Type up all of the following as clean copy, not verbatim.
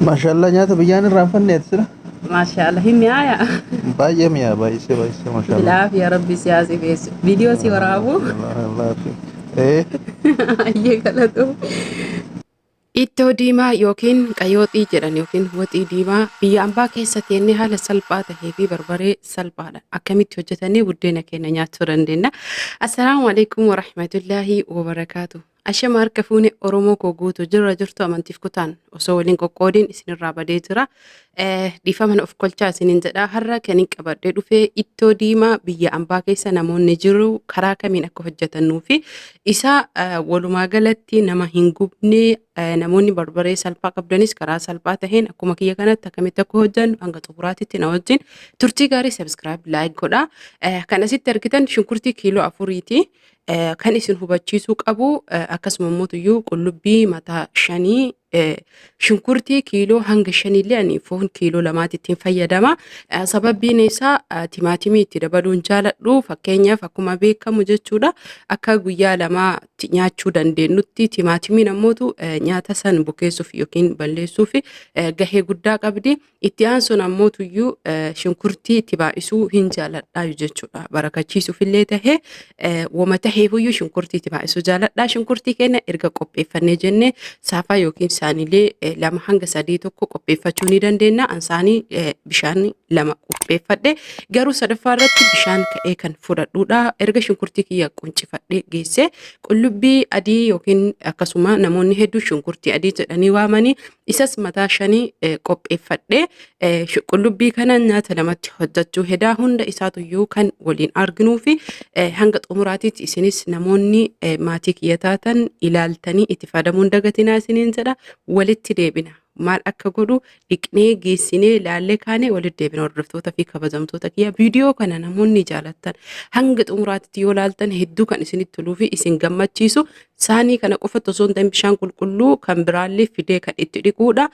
Maashaallah, nyaata biyyaan irraanfanneeti sila. Maashaallah, hin mi'aaya. Baay'ee mi'aa, baay'isee baay'isee, maashaallah. Bilaaf yaa Rabbi siyaasii feessu. Viidiyoo si waraabu. Ayyee, galatu. Ittoo diimaa yookiin qayyooxii jedhan yookiin waxii diimaa biyya ambaa keessa teennee haala salphaa tahee fi barbaree salphaadha. Akkamitti hojjetanii buddeena keenya nyaachuu dandeenya? Assalaamu alaikum warahmatullaahi wabarakaatu. Ashama, harka fuune Oromoo koo guutuu jirra jirtu, amantiif kutaan osoo waliin qoqqoodiin isinirraa badee jira. Dhiifama of kolchaa isiniin jedha. Har'a kan hin qabadhee dhufee ittoo diimaa biyya ambaa keessa namoonni jiru karaa kamiin akka hojjetannuu fi isa walumaa galatti nama hin gubne, namoonni barbaree salphaa qabdanis karaa salphaa taheen akkuma kiyya kanatti akkamitti akka hojjennu hanga xumuraatitti na wajjin turtii gaarii. Subscribe, like godha. Kan asitti argitan shunkurtii kiiloo 4ti. Kan isin hubachiisuu qabu akkasuma immoo qullubbii mataa 5, shunkurtii kiiloo hanga shanillee ani foon kiiloo 2tti ittiin fayyadama. Sababbiin isaa timaatimii itti dabaluun jaaladhu. Fakkeenyaaf, akkuma beekamu jechuudha, akka guyyaa lamaatti nyaachuu dandeenyutti timaatimiin ammootu nyaata san bukeessuuf yookiin balleessuuf gahee guddaa qabdi. Itti aansuun ammootuyyuu shunkurtii itti baay'isuu hin jaaladhaa jechuudha. Barakachiisuuf illee tahee wama taheefuyyuu shunkurtii itti baay'isuu jaaladha. Shunkurtii keenya erga qopheeffannee jennee saafaa yookiin saanilee lama hanga sadii tokko qopheeffachuu ni dandeenya. Ansaanii bishaan lama qopheeffadhe, garuu sadaffaa irratti bishaan ka'ee kan fudhadhuudha. Erga shunkurtii kiyya quncifadhee geesse, qullubbii adii yookiin akkasuma namoonni hedduu shunkurtii adii jedhanii waamanii, isas mataa shanii qopheeffadhe. Qullubbii kana nyaata lamatti hojjechuu hedaa, hunda isaatuyyuu kan waliin arginuu fi hanga xumuraatitti isinis namoonni maatii kiyya taatan ilaaltanii itti fayyadamuun dagatinaa isiniin jedha. Walitti deebina. Maal akka godhu dhiqnee geessinee ilaallee kaanee walitti deebina. Hordoftoota fi kabajamtoota kiyya, viidiyoo kana namoonni jaalattan hanga xumuraatitti yoo ilaaltan hedduu kan isinitti toluu fi isin gammachiisu. Saanii kana qofatti osoo hin ta'in bishaan qulqulluu kan biraallee fidee kan itti dhiquudha.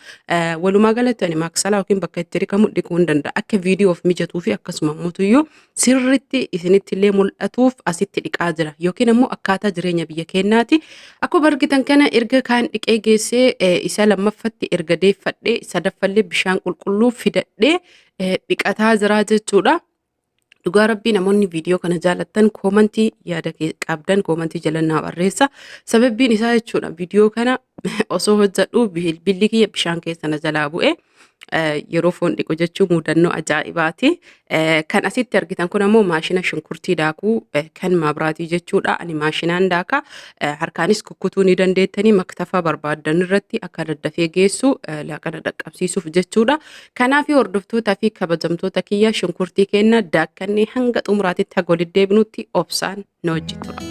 Walumaa galatti ani maaksalaa yookiin bakka itti dhiqamu dhiquu hin danda'a. Akka viidiyoof mijatuu fi akkasuma immoo sirritti isinitti illee mul'atuuf asitti dhiqaa jira. Yookiin ammoo akkaataa jireenya biyya keenyaati. Akkuma argitan kana erga kaan dhiqee geessee, isa lammaffatti erga deeffadhee, sadaffallee bishaan qulqulluu fidadhee dhiqataa jira jechuudha. Dhugaa Rabbii, namoonni viidiyoo kana jaalattan koomantii yaada qabdan koomantii jala naa barreessa. Sababbiin isaa jechuudha, viidiyoo kana osoo hojjedhu bilbilli kiyya bishaan keessa na jalaa bu'e. Yeroo foon dhiqu jechuun mudannoo ajaa'ibaati. Kan asitti argitan kun ammoo maashina shunkurtii daakuu kan maabiraatii jechuudha. Ani maashinaan daaka. Harkaanis kukkutuu ni dandeettanii, maktafa barbaaddan irratti akka daddafee geessu laaqana dhaqqabsiisuuf jechuudha. Kanaaf, hordoftootaa fi kabajamtoota kiyya, shunkurtii keenya daakkannee hanga xumuraatitti haga walitti deebinutti obsaan na wajjin tura.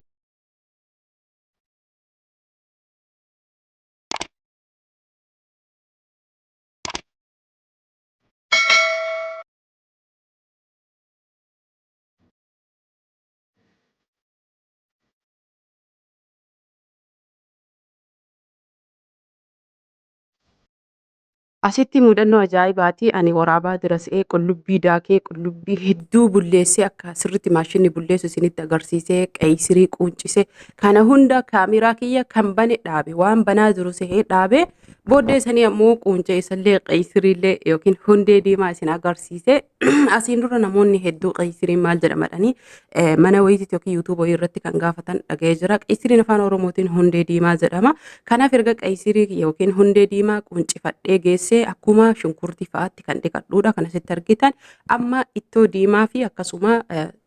Asitti mudannoo ajaa'ibaati. Ani waraabaa jira se'ee, qullubbii daakee, qullubbii hedduu bulleessee, akka sirriitti maashinni bulleessu isinitti agarsiisee, qeeysirii quuncise, kana hunda kaameraa kiyya kan bane dhaabe, waan banaa jiru se'ee dhaabe. Booddee sanii ammoo quuncee isallee, qeysiriillee yookiin hundee diimaa isin agarsiise. Asiin dura namoonni hedduu qeysiriin maal jedhamadhanii mana wayiitti yookiin YouTube wayii irratti kan gaafatan dhaga'ee jira. Qeysiriin afaan Oromootiin hundee diimaa jedhama. Kanaaf erga qeysirii yookiin hundee diimaa quncifadhee geessee, akkuma shunkurtii fa'aatti kan dhiqadhuudha. Kan asitti argitan amma ittoo diimaa fi akkasuma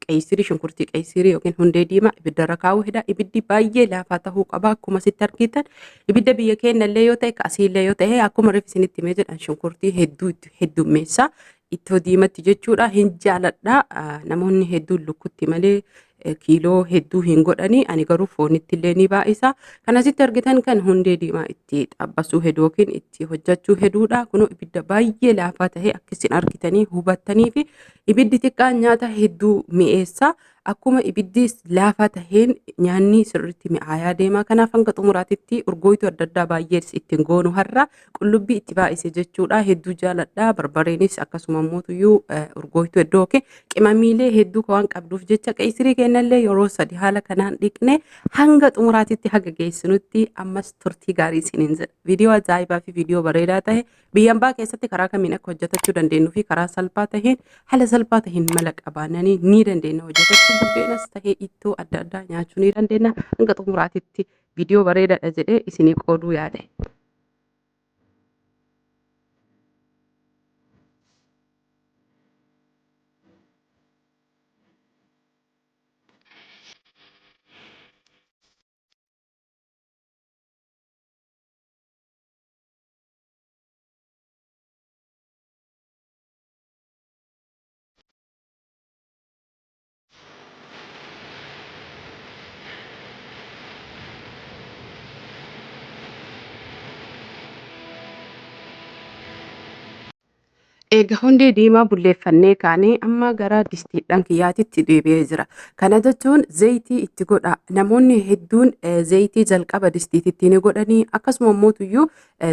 qeysirii, shunkurtii qeysirii yookiin hundee diimaa ibiddarra kaa'uu hidha. Ibiddi baay'ee laafaa ta'uu qaba. Akkuma asitti argitan ibidda biyya keenya illee yoo ta'e, asii illee yoo ta'e, akkuma reef isinitti himee jedhan, shunkurtii hedduu itti heddummeessa. Ittoo diimatti jechuudha, hin jaaladha. Namoonni hedduun lukkutti malee kiiloo hedduu hin godhani, ani garuu foonitti illee ni baay'isa. Kan asitti argitan kan hundee diimaa itti xabbasuu heduu yookiin itti hojjechuu heduudha. Kunoo ibidda baay'ee laafaa ta'e akka isin argitanii hubattanii fi ibiddi xiqqaan nyaata hedduu mi'eessa. Akkuma ibiddi laafaa taheen nyaanni sirriitti mi'aayaa deema. Kanaaf hanga xumuraatitti urgooytuu adda addaa baay'ee ittiin goonu har'a qullubbii itti baay'ise jechuudha. Hedduu jaaladha. Barbareenis akkasuma mootuyyuu urgooytuu iddoo oke qimamiilee hedduu waan qabduuf jecha qeesirii kennallee yeroo sadi haala kanaan dhiqne hanga xumuraatitti haga geessinutti ammas turtii gaarii isiniin jedha. Viidiyoo ajaa'ibaa fi viidiyoo bareedaa ta'e biyya ambaa keessatti karaa kamiin akka hojjetachuu dandeenyuu fi karaa salphaa taheen haala salphaa taheen mala qabaannanii ni dandeenya hojjetachuu buddeenas tahee ittoo adda addaa nyaachuu ni dandeenya. Hanga xumuraatitti viidiyoo bareedaadha jedhee isinii qooduu yaade. Egaa hundee diimaa bulleeffannee kaanee amma gara distiidhaan kiyyaatitti deebi'ee jira. Kana jechuun zayitii itti godha. Namoonni hedduun zayitii jalqaba distiititti ni godhanii akkasuma mootuyyuu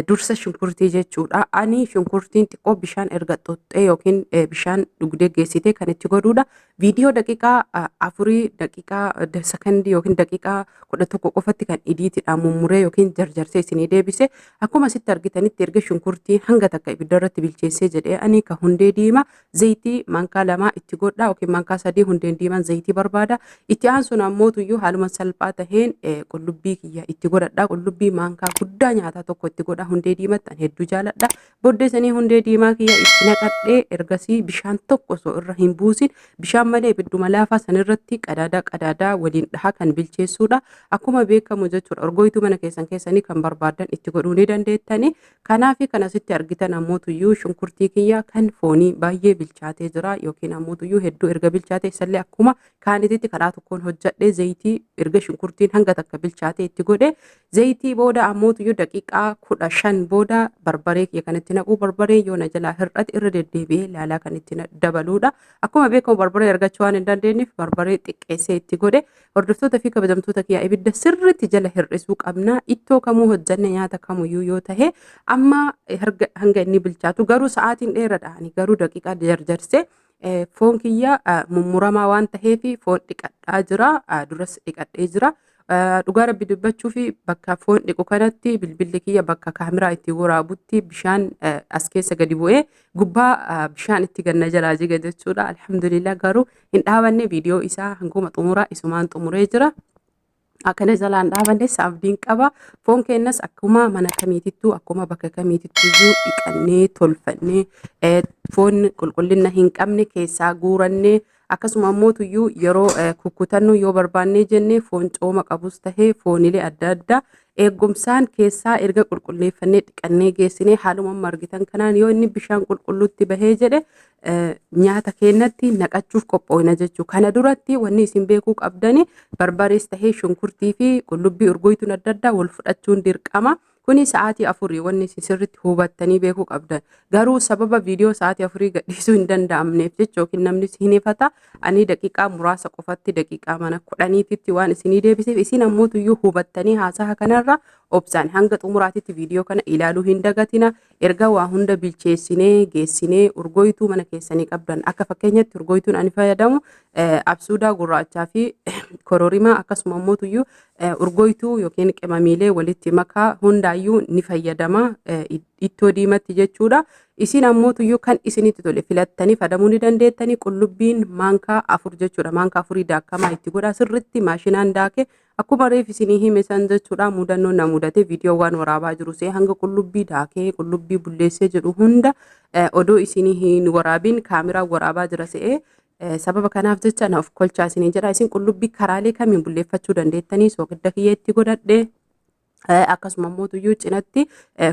dursa shunkurtii jechuudha. Ani shunkurtiin xiqqoo bishaan erga xoxxee yookiin bishaan dhugdee geessitee kan itti godhuudha. Viidiyoo daqiiqaa 4 daqiiqaa sakandii yookiin daqiiqaa 11 qofatti kan idiitiidhaan mummuree yookiin jarjarsee isinii deebise. Akkuma asitti argitanitti erga shunkurtii hanga takka ibidda irratti bilcheessee jedhee ani ka hundee diimaa zayitii maankaa 2 itti godha yookiin maankaa 3 hundeen diimaan zayitii barbaada. Itti aansuun ammootuyyuu haaluma salphaa taheen qullubbii kiyya itti godhadha. Qullubbii maankaa guddaa nyaataa tokko itti godha. Hundee diimatti ani hedduu jaaladha. Booddee sanii hundee diimaa kiyya itti naqadhee ergasii bishaan tokko osoo irra hin buusin bishaan malee ibidduma laafaa sanirratti qadaadaa qadaadaa waliin dhahaa kan bilcheessuudha. Akkuma beekamu jechuudha urgooytuu mana keessan keessanii kan barbaadan itti godhuu ni dandeettani. Kanaaf kan asitti argitan ammootuyyuu shunkurtii kiyya kan foonii baay'ee bilchaatee jira yookiin ammootuyyuu hedduu erga bilchaatee isallee akkuma kaanititti karaa tokkoon hojjadhee zayitii erga shunkurtiin hanga takka bilchaatee itti godhe zayitii booda ammootuyyuu daqiiqaa 15 booda barbaree kiyya kan itti naqu barbaree yoo na jalaa hir'ate irra deddeebi'ee laalaa kan itti dabaluudha. Akkuma beekamu barbaree argachuu waan hin dandeenyeef barbaree xiqqeessee itti godhe. Hordoftoota fi kabajamtoota kiyya ibidda sirriitti jala hir'isuu qabna. Ittoo kamuu hojjanne nyaata kamuyyuu yoo tahe amma hanga inni bilchaatu garuu sa'aatiin dheeraadha. Ani garuu daqiiqaa jarjarsee foon kiyya mummuramaa waan taheef foon dhiqadhaa jira. Duras dhiqadhee jira. Dhugaa rabbi dubbachuu fi bakka foon dhiqu kanatti bilbilli kiyya bakka kaameraa itti waraabutti bishaan as keessa gadi bu'ee gubbaa bishaan itti ganna jalaa jiga jechuudha. Alhamdulillah garuu hin dhaabanne viidiyoo isaa hanguma xumuraa isumaan xumuree jira. Akkana jalaan dhaabanne abdiin qaba. Foon keenyas akkuma mana kamiitittuu akkuma bakka kamiitittuu dhiqannee tolfannee foon qulqullina hin qabne keessaa guurannee akkasuma ammootuyyuu yeroo kukkutannu yoo barbaannee jennee foon cooma qabus tahee foonilee adda addaa eegumsaan keessaa erga qulqulleeffannee dhiqannee geessinee haaluma amma argitan kanaan yoo inni bishaan qulqulluutti bahee jedhe nyaata keenyatti naqachuuf qophoofna jechuudha. Kana duratti wanni isin beekuu qabdani barbarees tahee shunkurtii fi qullubbii urgooytuun adda addaa wal fudhachuun dirqama. Kuni sa'aatii 4 wanni isin sirriitti hubattanii beekuu qabdan. Garuu sababa viidiyoo sa'aatii 4 gadhiisuu hin danda'amneef jecha yookiin namni hin ifata. Ani daqiiqaa muraasa qofatti daqiiqaa mana 10titti waan isinii deebiseef isin ammootuyyuu hubattanii haasaha kanarra obsaan hanga xumuraatitti viidiyoo kana ilaaluu hin dagatina. Erga waa hunda bilcheessinee geessinee urgooytuu mana keessanii qabdan akka fakkeenyatti urgooytuun ani fayyadamu absuudaa gurraachaa fi kororimaa akkasuma ammootuyyuu urgooytuu yookiin qimamiilee walitti makaa hundaayyuu ni fayyadama ittoo diimatti jechuudha. Isin ammootuyyuu kan isinitti tole filattanii fayyadamuu ni dandeettanii. Qullubbiin maankaa 4 jechuudha. Maankaa 4 daakamaa itti godha sirritti maashinaan daake akkuma reef isinii hime san jechuudha. Mudannoo na mudate viidiyoo waan waraabaa jiru see hanga qullubbii daakee qullubbii bulleessee jedhu hunda odoo isinii hin waraabin kaameraa waraabaa jira se'ee sababa kanaaf jecha na of kolchaa isinii jedha. Isin qullubbii karaalee kamiin bulleeffachuu dandeettanii soogidda kiyya itti godhadhe. Akkasuma mootuyyuu cinatti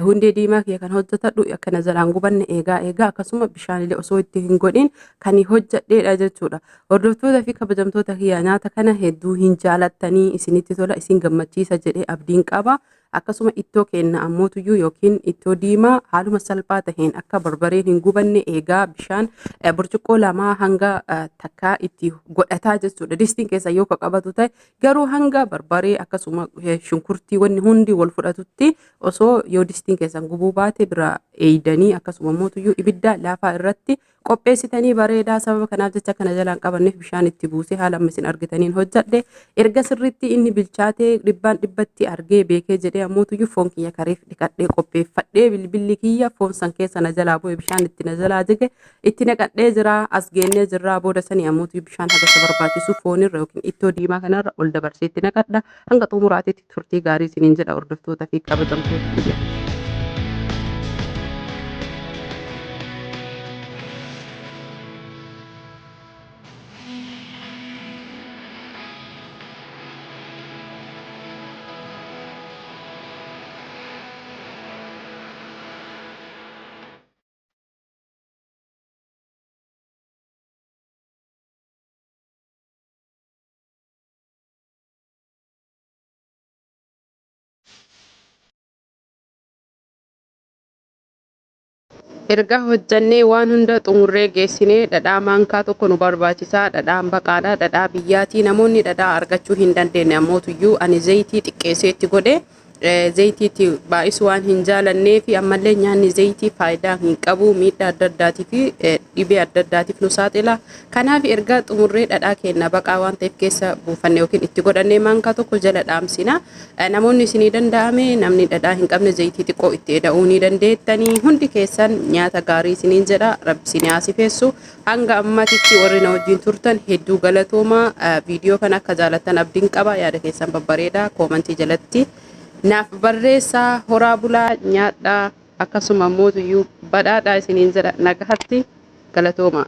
hundee diimaa kiyya kan hojjetadhu akkana jalaan gubanne eegaa eegaa akkasuma bishaanillee osoo itti hin godhin kan hojjedheedha jechuudha. Hordoftoota fi kabajamtoota kiyya nyaata kana hedduu hin jaalattanii isinitti tola isin gammachiisa jedhee abdiin qaba. Akkasuma ittoo keenna ammootuyyuu yookiin ittoo diimaa haaluma salphaa taheen akka barbareen hin gubanne eegaa bishaan burcuqqoo 2 hanga takkaa itti godhataa jechuudha. Distiin keessa yoo ka qabatu ta'e garuu hanga barbaree akkasuma shunkurtii wanni hundi wal fudhatutti osoo yoo distiin keessan gubuu baate bira eeydanii akkasuma mootuyyuu ibidda laafaa irratti qopheessitanii bareedaa. Sababa kanaaf jecha kana jalaan qabanneef bishaan itti buusee haala amma isin argitaniin hojjadhe. Erga sirriitti inni bilchaatee dhibbaan dhibbatti argee beekee jedhee ammootuyyuu foon kiyya kareef dhiqadhee qopheeffadhee, bilbilli kiyya foon san keessa na jalaa bu'e, bishaan itti na jalaa jige, itti naqadhee jira. As geennee jirra. Booda sanii ammootuyyuu bishaan haga isa barbaachisu foonirra yookiin ittoo diimaa kanarra ol dabarsee itti naqadha. Hanga xumuraatitti turtii gaarii isiniin jedha, hordoftoota fi kabajamtoota kiyya. Erga hojjannee waan hunda xumurree geessinee, dhadhaa maankaa tokko nu barbaachisaa. Dhadhaan baqaadha, dhadhaa biyyaatii. Namoonni dhadhaa argachuu hin dandeenye ammootuyyuu ani zayitii xiqqeessee itti godhe. Zayitiitti baay'isuu waan hin jaalannee fi ammallee nyaanni zayitii faayidaa hin qabu, miidhaa adda addaatii fi dhibee adda addaatiif nu saaxila. Kanaaf erga xumurree dhadhaa keenya baqaa waan ta'eef keessa buufanne yookiin itti godhannee maankaa tokko jala dhaamsina. Namoonni isinii danda'ame, namni dhadhaa hin qabne zayitii xiqqoo itti eda'uu ni dandeettanii. Hundi keessan nyaata gaarii isiniin jedha. Rabbi isinii haasifeessu. Hanga ammatitti warri na wajjin turtan hedduu galatoomaa. Viidiyoo kana akka jaalattan abdiin qaba. Yaada keessan babbareedaa koomantii jalatti naaf barreessaa. Horaa bulaa, nyaadhaa, akkasuma mootuyyuu badhaadhaa isiniin jedha. Nagahatti, galatooma.